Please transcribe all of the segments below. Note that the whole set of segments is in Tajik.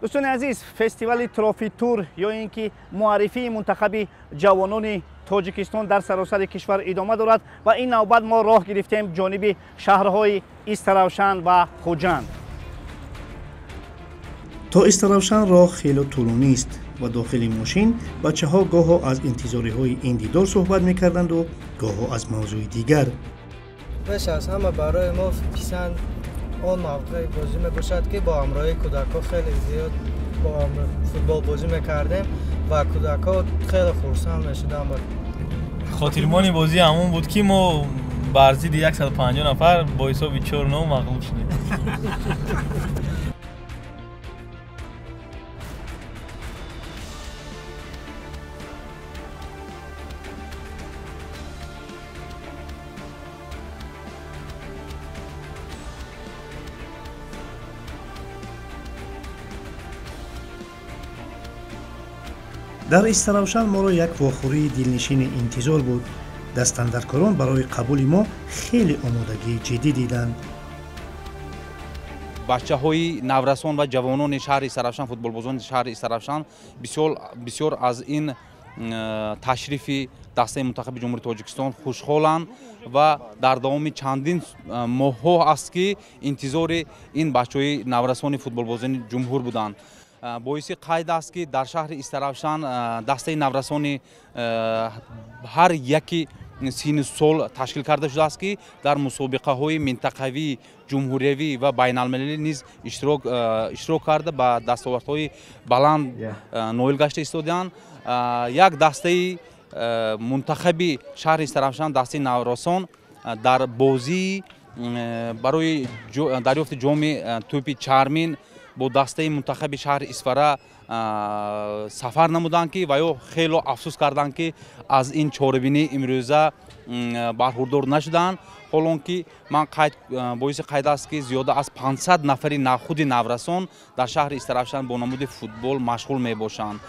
Дӯстони азиз, фестивали Трофи Тур ё ин ки муаррифии мунтахаби ҷавонони Тоҷикистон дар саросари кишвар идома дорад ва ин навбат мо роҳ гирифтем ҷониби шаҳрҳои Истаравшан ва Хуҷанд. То Истаравшан роҳ хеле тӯлонист ва дохили мошин бачаҳо гоҳо аз интизориҳои ин дидор суҳбат мекарданду гоҳо аз мавзӯи дигар. Пеш аз ҳама барои мо писанд он мавқеи бозӣ мебошад, ки бо ҳамроҳии кӯдакҳо хеле зиёд бо футбол бозӣ мекардем ва кӯдакҳо хеле хурсанд мешуданд. Хотирмони бозӣ ҳамон буд, ки мо бар зидди 150 нафар бо ҳисоби 4-0 мағлуб шудем. Дар Истаравшан моро як вохӯрии дилнишини интизор буд. Дастандаркорон барои қабули мо хеле омодагии ҷиддӣ диданд. Бачаҳои наврасон ва ҷавонони шаҳри Истаравшан, футболбозони шаҳри Истаравшан бисёр аз ин ташрифи дастаи мунтахаби Ҷумҳурии Тоҷикистон хушҳоланд ва дар давоми чандин моҳҳо аст, ки интизори ин бачаҳои наврасони футболбозони ҷумҳур буданд. Боиси қайд аст, ки дар шаҳри Истаравшан дастаи наврасони ҳар яки синну сол ташкил карда шудааст, ки дар мусобиқаҳои минтақавӣ, ҷумҳуриявӣ ва байналмилалӣ низ иштирок карда ба дастовардҳои баланд ноил гашта истодаанд. Як дастаи мунтахаби шаҳри Истаравшан, дастаи наврасон, дар бозии барои дарёфти ҷоми тӯпи чармин бо дастаи мунтахаби шаҳри Исфара сафар намуданд, ки ва ё хело афсӯс карданд, ки аз ин чорабинӣ имрӯза бархурдор нашуданд. Ҳолон ки ман боиси қайд аст, ки зиёда аз 500 нафари худи наврасон дар шаҳри Истаравшан бо намуди футбол машғул мебошанд.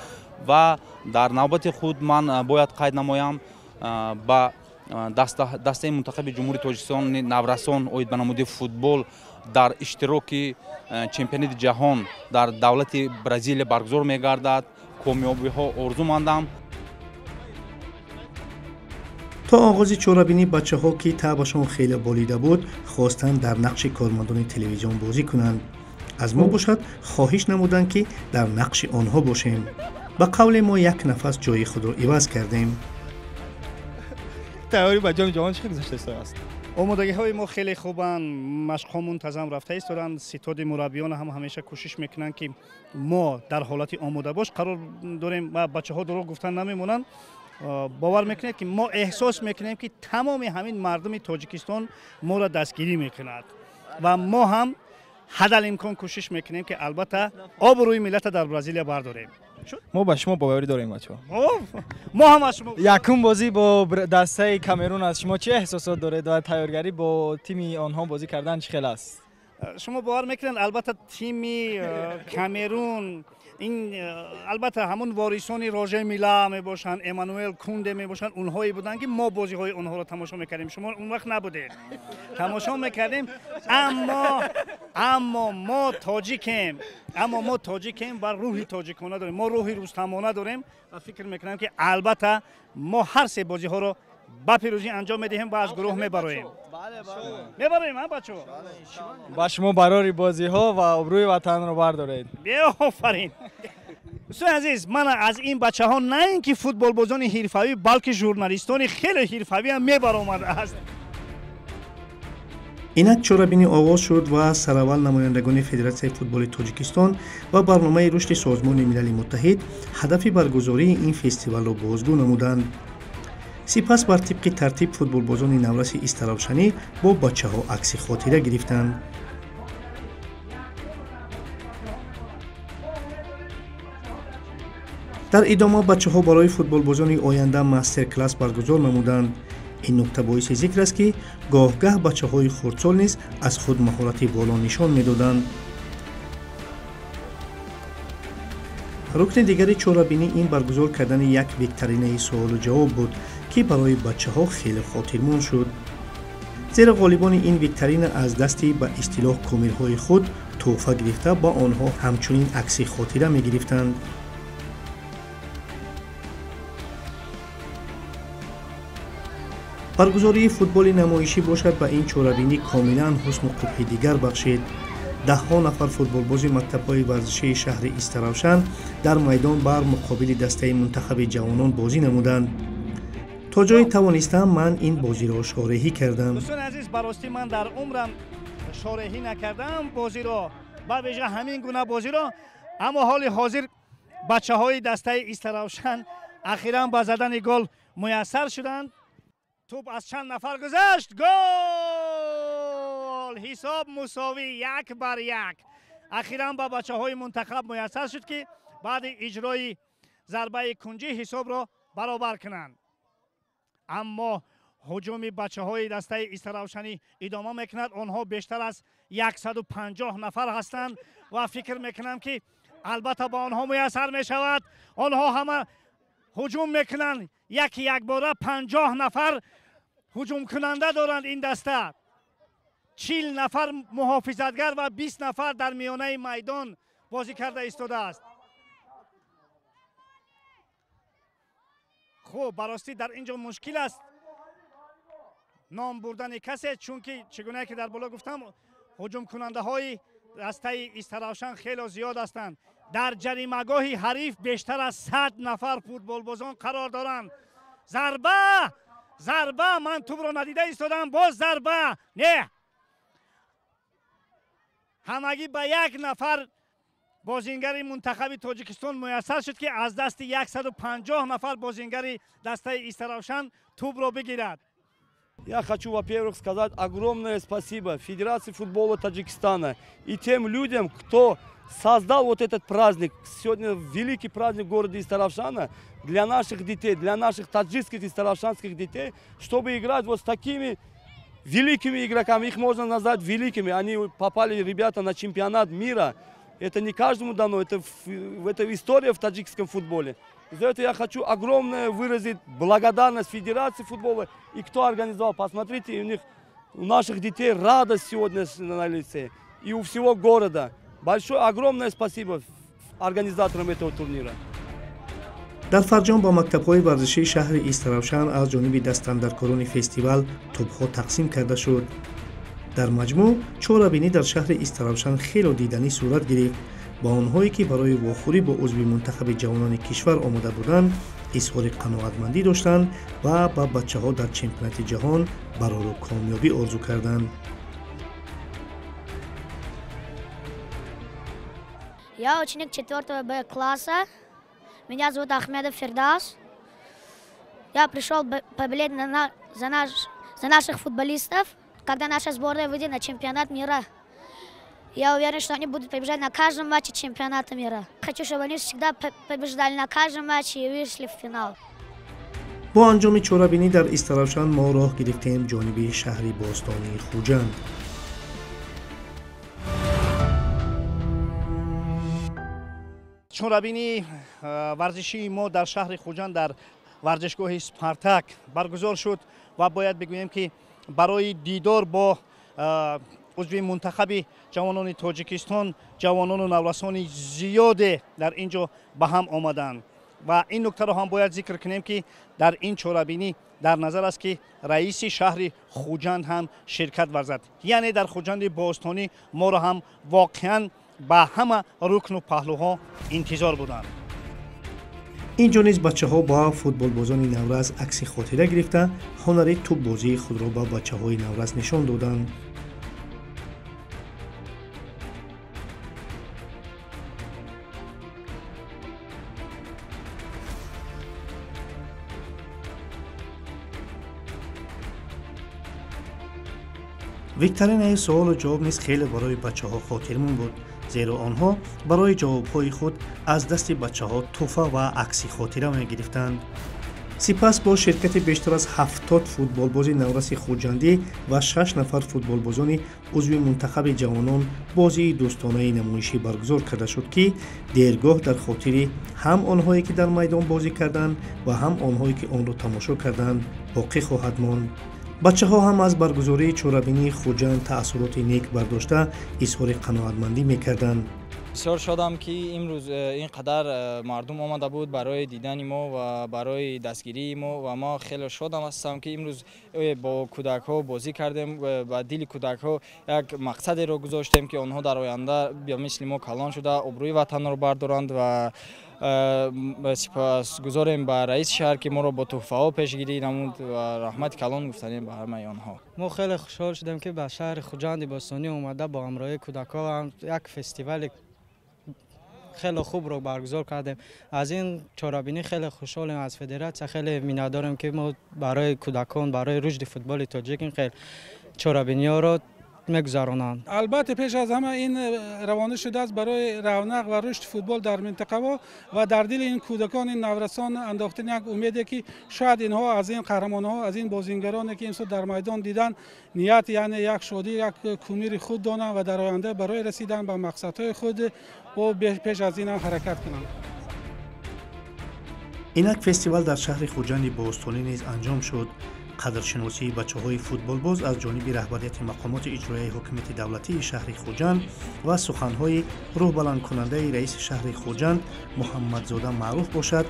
Ва дар навбати худ ман бояд қайд намоям ба дастаи мунтахаби Ҷумҳурии Тоҷикистони наврасон оид ба намуди футбол дар иштироки чемпионати ҷаҳон дар давлати Бразилия баргузор мегардад. Комёбиҳо орзумандам. То оғози чорабинӣ бачаҳо, ки таъбашон хеле болида буд, хостанд дар нақши кормандони телевизион бозӣ кунанд. Аз мо бошад хоҳиш намуданд, ки дар нақши онҳо бошем. Ба қавле мо як нафас ҷои худро иваз кардем. Тайёрӣ ба ҷоми ҷаҳон чӣ хел гузашта истодааст? Омодагиҳои мо хеле хубанд, машқҳо мунтазам рафта истоданд. Ситоди мураббиён ҳам ҳамеша кӯшиш мекунанд, ки мо дар ҳолати омодабош қарор дорем ва бачаҳо дурӯғ гуфтан намемонанд. Бовар мекунед, ки мо эҳсос мекунем, ки тамоми ҳамин мардуми Тоҷикистон моро дастгирӣ мекунад ва мо ҳам ҳадалимкон кӯшиш мекунем, ки албатта обрӯи миллата дар Бразилия бардорем. Мо ба шумо боварӣ дорем, бачаҳо. Мо ҳам аз шумо. Якум бозӣ бо дастаи Камерун аст. Шумо чӣ эҳсосот доред ва тайёргарӣ бо тими онҳо бозӣ кардан чӣ хел аст? Шумо бовар мекунед, албатта тими Камерун ин албатта ҳамон ворисони Роже Мила мебошанд, Эммануэл Кунде мебошанд, онҳое буданд, ки мо бозиҳои онҳоро тамошо мекардем. Шумо он вақт набудед, тамошо мекардем. Аммо мо тоҷикем, аммо мо тоҷикем ва рӯҳи тоҷикона дорем, мо рӯҳи рустамона дорем ва фикр мекунам, ки албатта мо ҳар се бозиҳоро ба пирӯзӣ анҷом медиҳем ва аз гурӯҳ мебароем. Мебароем, бачаҳо. Ба шумо барори бозиҳо ва обрӯи ватанро бардоред. Беофарин. Дӯстони азиз, ман аз ин бачаҳо на ин ки футболбозони ҳирфавӣ, балки журналистони хеле ҳирфавӣ ҳам мебаромадааст. Инак чорабинӣ оғоз шуд ва сараввал намояндагони Федератсияи футболи Тоҷикистон ва барномаи рушди Созмони Милали Муттаҳид ҳадафи баргузории ин фестивалро бозгӯ намуданд. Сипас бар тибқи тартиб футболбозони навраси Истаравшанӣ бо бачаҳо акси хотира гирифтанд. Дар идома бачаҳо барои футболбозони оянда мастер-класс баргузор намуданд. Ин нукта боиси зикр аст, ки гоҳ-гаҳ бачаҳои хурдсол низ аз худ маҳорати боло нишон медоданд. Рукни дигари чорабинӣ ин баргузор кардани як викторинаи суолу ҷавоб буд, ки барои бачаҳо хеле хотирмон шуд. Зеро ғолибони ин викторина аз дасти ба истилоҳ кумирҳои худ тӯҳфа гирифта ба онҳо ҳамчунин акси хотира мегирифтанд. Баргузории футболи намоишӣ бошад ба ин чорабинӣ комилан ҳусну қубҳи дигар бахшид. Даҳҳо нафар футболбози мактабҳои варзишии шаҳри Истаравшан дар майдон бар муқобили дастаи мунтахаби ҷавонон бозӣ намуданд. То ҷое тавонистам ман ин бозиро шореҳӣ кардам. Дӯстони азиз, ба ростӣ ман дар умрам шореҳӣ накардам бозиро, ба вижа ҳамин гуна бозиро. Аммо ҳоли ҳозир бачаҳои дастаи Истаравшан ахиран ба задани гол муяссар шуданд. Тӯп аз чанд нафар гузашт, гол! Ҳисоб мусовӣ 1-1. Ахиран ба бачаҳои мунтахаб муяссар шуд, ки баъди иҷрои зарбаи кунҷӣ ҳисобро баробар кунанд. Аммо ҳуҷуми бачаҳои дастаи Истаравшанӣ идома мекунад. Онҳо бештар аз 150 нафар ҳастанд ва фикр мекунам, ки албатта ба онҳо муяссар мешавад. Онҳо ҳама ҳуҷум мекунанд. Яки якбора 50 нафар ҳуҷумкунанда доранд ин даста. 40 нафар муҳофизатгар ва 20 нафар дар миёнаи майдон бозӣ карда истодааст. Хуб, ба ростӣ дар ин ҷо мушкил аст ном бурдани касе, чунки чӣ гунае ки дар боло гуфтам, ҳуҷумкунандаҳои дастаи Истаравшан хело зиёд ҳастанд. Дар ҷаримагоҳи ҳариф бештар аз 100 нафар футболбозон қарор доранд. Зарба! Зарба! Ман тӯбро надида истодам, боз зарба! Не! Ҳамагӣ ба як нафар бозингари мунтахаби Тоҷикистон муяссар шуд, ки аз дасти 150 нафар бозингари дастаи Истаравшан тӯбро бигирад. Я хочу, во-первых, сказать огромное спасибо Федерации футбола Таджикистана и тем людям, кто создал вот этот праздник. Сегодня великий праздник в городе Истаравшана для наших детей, для наших таджикских и истаравшанских детей, чтобы играть вот с такими великими игроками. Их можно назвать великими. Они попали, ребята, на чемпионат мира. Это не каждому дано, это история в таджикском футболе. За это я хочу огромное выразить благодарность Федерации футбола и кто организовал. Посмотрите, у них, у наших детей радость сегодня на лице и у всего города. Большое, огромное спасибо организаторам этого турнира. Дар фарҷом ба мактабҳои варзишии шаҳри Истаравшан аз ҷониби дастандаркорони фестивал тӯбҳо тақсим карда шуд. Дар маҷмӯъ чорабинӣ дар шаҳри Истаравшан хело диданӣ сурат гирифт. Ба онҳое ки барои вохӯрӣ бо узви мунтахаби ҷавонони кишвар омода буданд, изҳори қаноатмандӣ доштанд ва ба бачаҳо дар чемпионати ҷаҳон барору комёбӣ орзу карданд. Я ученик 4 Б класса. Меня зовут Ахмедов Фердас. Я пришел поболеть за наших футболистов, когда наша сборная выйдет на чемпионат мира. Я уверен, что они будут побеждать на каждом матче чемпионата мира. Хочу, чтобы они всегда побеждали на каждом матче и вышли в финал. Бо анҷоми чорабинӣ дар Истаравшан мо роҳ гирифтем ҷониби шаҳри бостонии Хуҷанд. Чорабинии варзишии мо дар шаҳри Хуҷанд дар варзишгоҳи Спартак баргузор шуд ва бояд бигӯем, ки барои дидор бо узви мунтахаби ҷавонони Тоҷикистон ҷавонону наврасони зиёде дар ин ҷо ба ҳам омаданд. Ва ин нуктаро ҳам бояд зикр кунем, ки дар ин чорабинӣ дар назар аст, ки раиси шаҳри Хуҷанд ҳам ширкат варзад. Яъне дар Хуҷанди бостонӣ моро ҳам воқеан ба ҳама рукну паҳлӯҳо интизор буданд. Ин ҷо низ бачаҳо ба футболбозони наврас акси хотира гирифта, ҳунари тӯббозии худро ба бачаҳои наврас нишон доданд. Викторинаи суолу ҷавоб низ хеле барои бачаҳо хотирмон буд, зеро онҳо барои ҷавобҳои худ аз дасти бачаҳо тӯҳфа ва акси хотира мегирифтанд. Сипас бо ширкати бештар аз 70 футболбози навраси хуҷандӣ ва 6 нафар футболбозони узви мунтахаби ҷавонон бозии дӯстонаи намоишӣ баргузор карда шуд, ки дергоҳ дар хотири ҳам онҳое ки дар майдон бозӣ карданд ва ҳам онҳое ки онро тамошо карданд боқӣ хоҳад монд. Бачаҳо ҳам аз баргузории чорабинии Хуҷанд таассуроти нек бардошта, изҳори қаноатмандӣ мекарданд. Бисёр шодам, ки имрӯз ин қадар мардум омада буд барои дидани мо ва барои дастгирии мо, ва мо хеле шодам ҳастам, ки имрӯз бо кӯдакҳо бозӣ кардем, ба дили кӯдакҳо як мақсадеро гузоштем, ки онҳо дар оянда мисли мо калон шуда, обрӯи ватанро бардоранд, ва сипосгузорем ба раиси шаҳр, ки моро бо тӯҳфаҳо пешгирӣ намуд, ва раҳмати калон гуфтанем ба ҳамаи онҳо. Мо хеле хушҳол шудем, ки ба шаҳри Хуҷанди бостонӣ омада, бо ҳамроҳии кӯдакҳо як фестивали хеле хубро баргузор кардем. Аз ин чорабинӣ хеле хушҳолем, аз федератсия хеле миннатдорем, ки мо барои кӯдакон, барои рушди футболи тоҷик ин хел чорабиниҳоро мегузаронанд. Албатта, пеш аз ҳама ин равона шудааст барои равнақ ва рушди футбол дар минтақаҳо ва дар дили ин кӯдакон, ин наврасон андохтани як умеде, ки шояд инҳо аз ин қаҳрамонҳо, аз ин бозингароне, ки имсол дар майдон дидан, ният, яъне як шодӣ, як кумири худ донанд ва дар оянда барои расидан ба мақсадҳои худ бо пеш аз ин ҳам ҳаракат кунанд. Инак фестивал дар шаҳри Хуҷанди бостонӣ низ анҷом шуд. Қадршиносии бачаҳои футболбоз аз ҷониби раҳбарияти мақомоти иҷроияи ҳокимияти давлатии шаҳри Хуҷанд ва суханҳои рӯҳбаландкунандаи раиси шаҳри Хуҷанд Муҳаммадзода Маъруф бошад,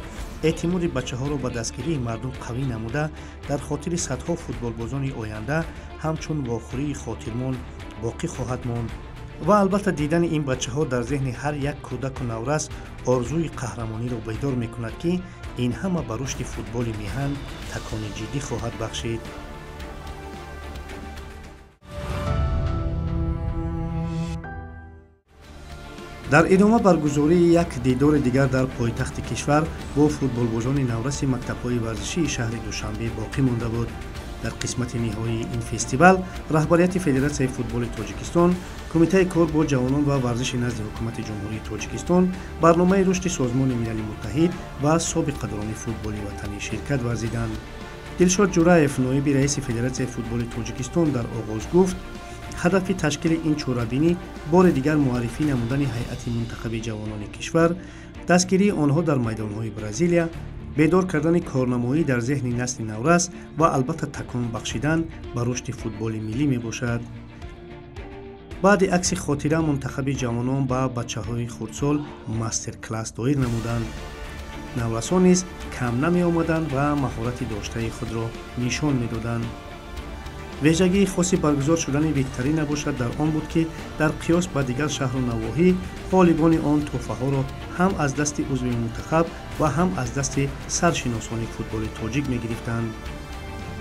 эътимоди бачаҳоро ба дастгирии мардум қавӣ намуда, дар хотири садҳо футболбозони оянда ҳамчун вохӯрии хотирмон боқӣ хоҳад монд. Ва албатта, дидани ин бачаҳо дар зеҳни ҳар як кӯдаку наврас орзуи қаҳрамониро бедор мекунад, ки ин ҳама ба рушди футболи меҳан такони ҷиддӣ хоҳад бахшид. Дар идома баргузории як дидори дигар дар пойтахти кишвар бо футболбозони навраси мактабҳои варзишии шаҳри Душанбе боқӣ монда буд. Дар қисмати ниҳоии ин фестивал раҳбарияти Федератсияи футболи Тоҷикистон, Кумитаи кор бо ҷавонон ва варзиши назди Ҳукумати Ҷумҳурии Тоҷикистон, Барномаи рушди Созмони Милали Муттаҳид ва собиқадорони футболи ватанӣ ширкат варзиданд. Дилшод Ҷураев, ноиби раиси Федератсияи футболи Тоҷикистон, дар оғоз гуфт, ҳадафи ташкили ин чорабинӣ бори дигар муаррифӣ намудани ҳайати мунтахаби ҷавонони кишвар, дастгирии онҳо дар майдонҳои Бразилия, бедор кардани корнамоӣ дар зеҳни насли наврас ва албатта такон бахшидан ба рушди футболи миллӣ мебошад. Баъди акси хотира мунтахаби ҷавонон ба бачаҳои хурдсол мастер-класс доир намуданд. Наврасон низ кам намеомаданд ва маҳорати доштаи худро нишон медоданд. Вижагии хоси баргузор шудани викторина бошад дар он буд, ки дар қиёс ба дигар шаҳру навоҳӣ ғолибони он тӯҳфаҳоро ҳам аз дасти узви мунтахаб ва ҳам аз дасти саршиносони футболи тоҷик мегирифтанд.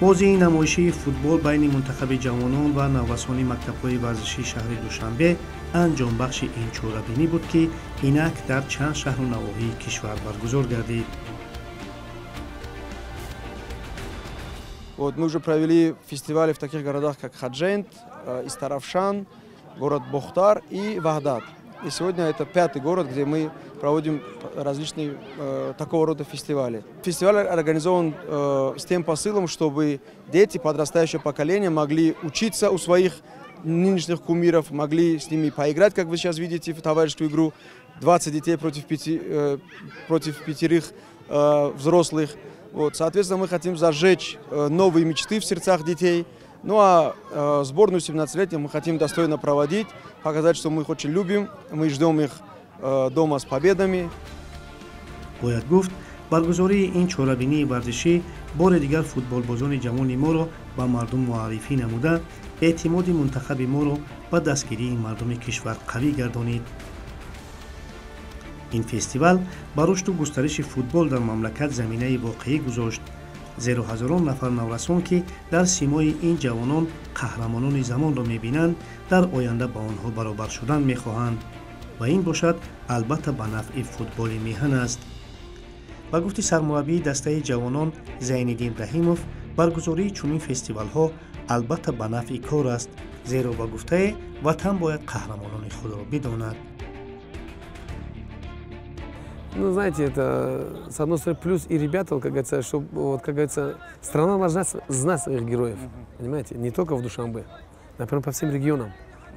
Бозии намоишии футбол байни мунтахаби ҷавонон ва наврасони мактабҳои варзишии шаҳри Душанбе анҷомбахши ин чорабинӣ буд, ки инак дар чанд шаҳру навоҳии кишвар баргузор гардид. Вот, мы уже провели фестивали в таких городах, как Ходжент, Истаравшан, город Бохтар и Вахдат. И сегодня это пятый город, где мы проводим различные такого рода фестивали. Фестиваль организован с тем посылом, чтобы дети, подрастающее поколение, могли учиться у своих нынешних кумиров, могли с ними поиграть, как вы сейчас видите, в товарищескую игру. 20 детей против пятерых взрослых. Вот, соответственно, мы хотим зажечь новые мечты в сердцах детей. Ну а сборную 17-летних мы хотим достойно проводить, показать, что мы их очень любим, мы ждем их дома с победами. Бояд гуфт, баргузории ин чорабинии варзишӣ бори дигар футболбозони ҷавони моро ба мардум муаррифӣ намуда, эътимоди мунтахаби моро ба дастгирии мардуми кишвар қавӣ гардонид. Ин фестивал ба рушду густариши футбол дар мамлакат заминаи воқеӣ гузошт, зеро ҳазорон нафар наврасон, ки дар симои ин ҷавонон қаҳрамонони замонро мебинанд, дар оянда ба онҳо баробар шудан мехоҳанд ва ин бошад албатта ба нафъи футболи меҳан аст. Ба гуфти сармураббии дастаи ҷавонон Зайниддин Раҳимов, баргузории чунин фестивалҳо албатта ба нафъи кор аст, зеро ба гуфтае ватан бояд қаҳрамонони худро бидонад. Ну, знаете, это, с одной стороны, плюс и ребята, вот, как говорится, чтобы, вот, как говорится, страна должна знать своих героев, понимаете, не только в Душанбе, например, по всем регионам.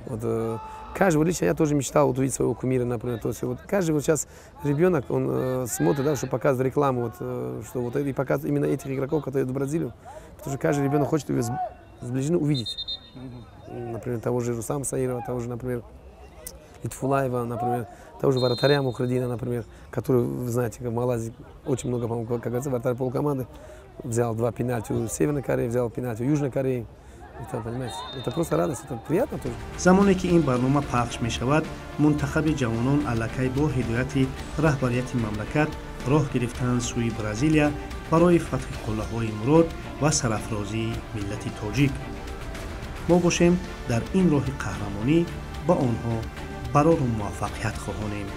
Вот, каждый, вот лично я тоже мечтал вот увидеть своего кумира, например. То есть, вот, каждый вот сейчас ребенок, он смотрит, да, что показывает рекламу, вот, что вот это, и показывает именно этих игроков, которые идут в Бразилию. Потому что каждый ребенок хочет его сближенно увидеть. Например, того же Рустама Саирова, того же, например, Лютфуллаева, например, того же вратаря Мухридина, например, который, вы знаете, как в Малайзии очень много, по-моему, как говорится, вратарь полкоманды. Взял два пенальти у Северной Кореи, взял пенальти у Южной Кореи. Это, понимаете, это просто радость, это приятно тоже. Замоне ки ин барнома пахш мешавад, мунтахаби ҷавонон аллакай бо ҳидояти раҳбарияти мамлакат роҳ гирифтанд сӯи Бразилия барои фатҳи қуллаҳои мурод ва сарафрозии миллати тоҷик. Мо бошем, дар ин роҳи қаҳрамонӣ ба онҳо барору муваффақият хоҳонем.